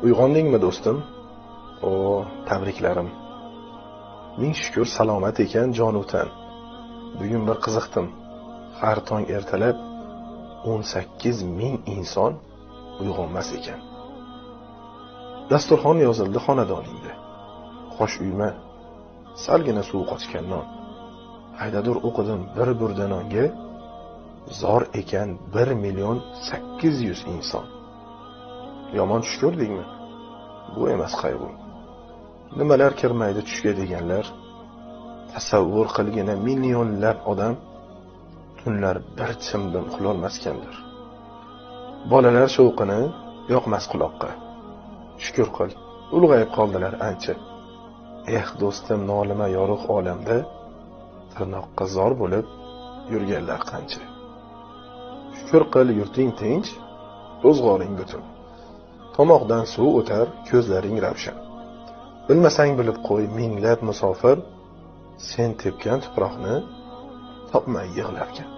Uyg'ondingmi, do'stim? O, tabriklarim. Ming shukr, salomat ekan jonu tan. Bugun bir qiziqdim. Har tong ertalab 18 ming inson uyg'onmas ekan. Dasturxon yozildi xonadoningda. Qosh uyma, salgina suv qochgan non. Qaydadir o'qidim, bir burda nonga zor ekan 1 800 000 inson. Yomon tush ko'rdingmi? Bu emas qayg'u. Nimalar kirmaydi tushga deganlar. Tasavvur qilgina, millionlab odam tunlar bir chimbim uxlolmaskandir. Bolalar shovqini yoqmas quloqqa. Shukur qil, ulg'ayib qoldilar ancha. Eh, do'stim, nolima, yorug' olamda tirnoqqa zor bo'lib yurganlar qancha. Shukur qil, yurting tinch, ro'zg'oring butun. Tomoqdan suv o'tar, ko'zlaring ravshan. Bilmasang, bilib qo'y, minglab musofir sen tepgan tuproqni topmay yig'larkan.